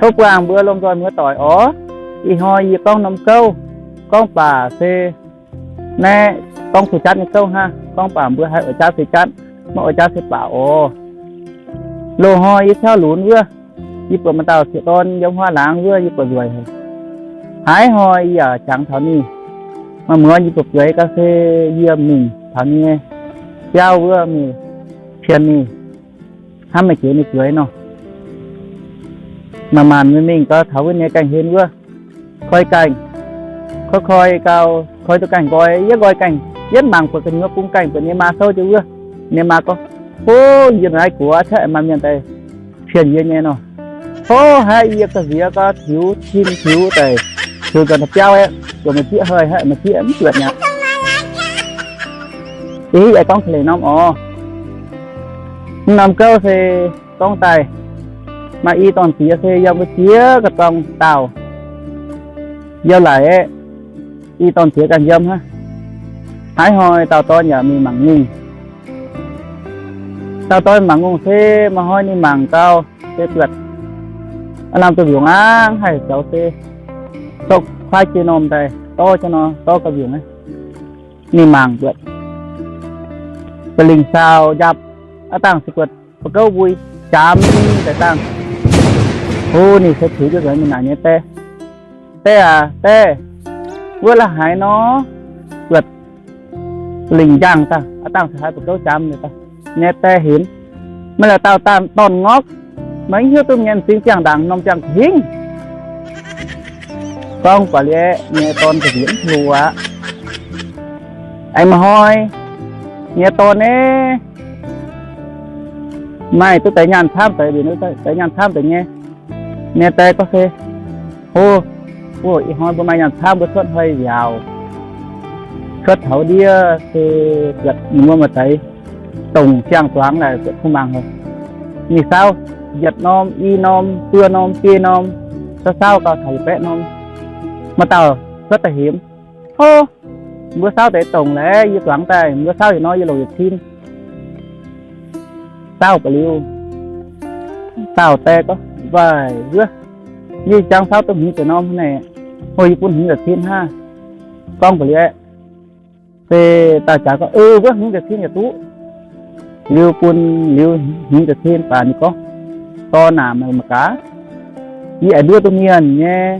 Mbuo buangh mbuo lomh nzoih muoz-doic orv, ih hnoi yie gorngv norm gouv, gorngv baac se naaiv gorngv fu'jatv nyei gouv hnangv. Gorngv baac mbuo haih oix jatv se jatv, maiv oix jatv se baac orv. Loz-hnoi yie ciouv lunx wuov, yie buatc maaih dauh sieqv-dorn yiem huaav laangz wuov, yie buatc nzueic haic. Haaix hnoi yie yaac jangx taux ninh, maaih muonz yie buatc bueix gau se yie mingh taux ninh nyei biauv wuov mingh pien ninh, hnamv meih jiex ninh bueix nor. Maanc maanc mingh mingh gau taux wuov ninh gaengh hlen wuov, koi gaengh, koi koi gau, koi duqv gaengh nqoi, yietv nqoi gaengh, yietv mangc buatc gu'nyuoz bung gaengh buatc ninh maa souv jienv wuov. Ninh maa gorngv, Hov, yie naaiv guoqv caeqv maaih mienh daaih pien yie nyei nor. Hov, haiz yie ga'nziex gau tiux cin tiux daaih, tiux nzuonx biauv aeqv, zuqc maaih zieqv haic, haiz maaih zieqv mv buatc mi'aqv. Ih hiv yaac gorngv ka'leiz norm orv. Mv norm gouv se gorngv daaih, maaih i dorn diex se yiem wuov jiex ga'zorng daauh, yiem laic aeqv, i dorn diex ganh yiem hnangv. Haaix hnoi dauh dorn yaac mingh mangc ngongh. Dauh dorn mangc ngongh se maaih hnoi ninh mangc gau, se buatc aav lamh ga'mbiungc aqv, haih zoux se zorqv kuaaiv jiex norm daaih dorv jienv nor, dorv ga'mbiungc aqv. Ninh mangc buatc ba'lingc saau njapc, aav dangh se buatc ba'gouv mbui jaamx daaih dangh. Hov, ninh se tiux jienv nzuonx mingh naaic nyei die, Die aac, die, wuov la'haaix nor buatc ba'lingc njangh daaih, aav dangh se haiz ba'gouv jaamx daaih. Nyei die hemx, Meih la'dauh dorn-ngorc, meih mv hiuv duqv mienh m'zing ziangh ndaangc norm ziangh hingv. Gorngv baac liuz aeqv, nyei dorn ga'nziex mv hlo aqv. Aengx maaih hnoi nyei dorn aeqv, maaih duqv deix nyaanh camv deix, deix nyaanh camv deix nyei. Nyei die gorngv se, Hov, ih hnoi mbuo maaih nyaanh camv, mbuo cuotv hnoi nziaauc, cuotv taux ndiev se buatc ninh mbuo maaih deix dongc siang-zuangx daaih buatc kuv mangc haic. Ninh saauv yietc norm, i norm, buo norm, biei norm, saauv saauv gau taux yietc baeqv norm. Maaih dauh cuotv daaih hemx, Hov, mbuo saauv deix dongc laeh yie zuangx daaih, mbuo saauv yietc norm yie longc yietc cin. Saauv baac liuz, dauh die gorngv, Weic wuov, yie jangx saauv duqv hmz ziepc norm hnangv naaic, hov, yie bun hmz ziepc cin hnangv. Gorngv baac liuz aeqv, se dauh jaax gorngv, Wuov, hmz ziepc cin yaac duqv. Liuz bun liuz hmz ziepc cin baac ninh gorngv, Dorn aac, meih mangc gaax, yie aengx nduov duqv mienh nyei.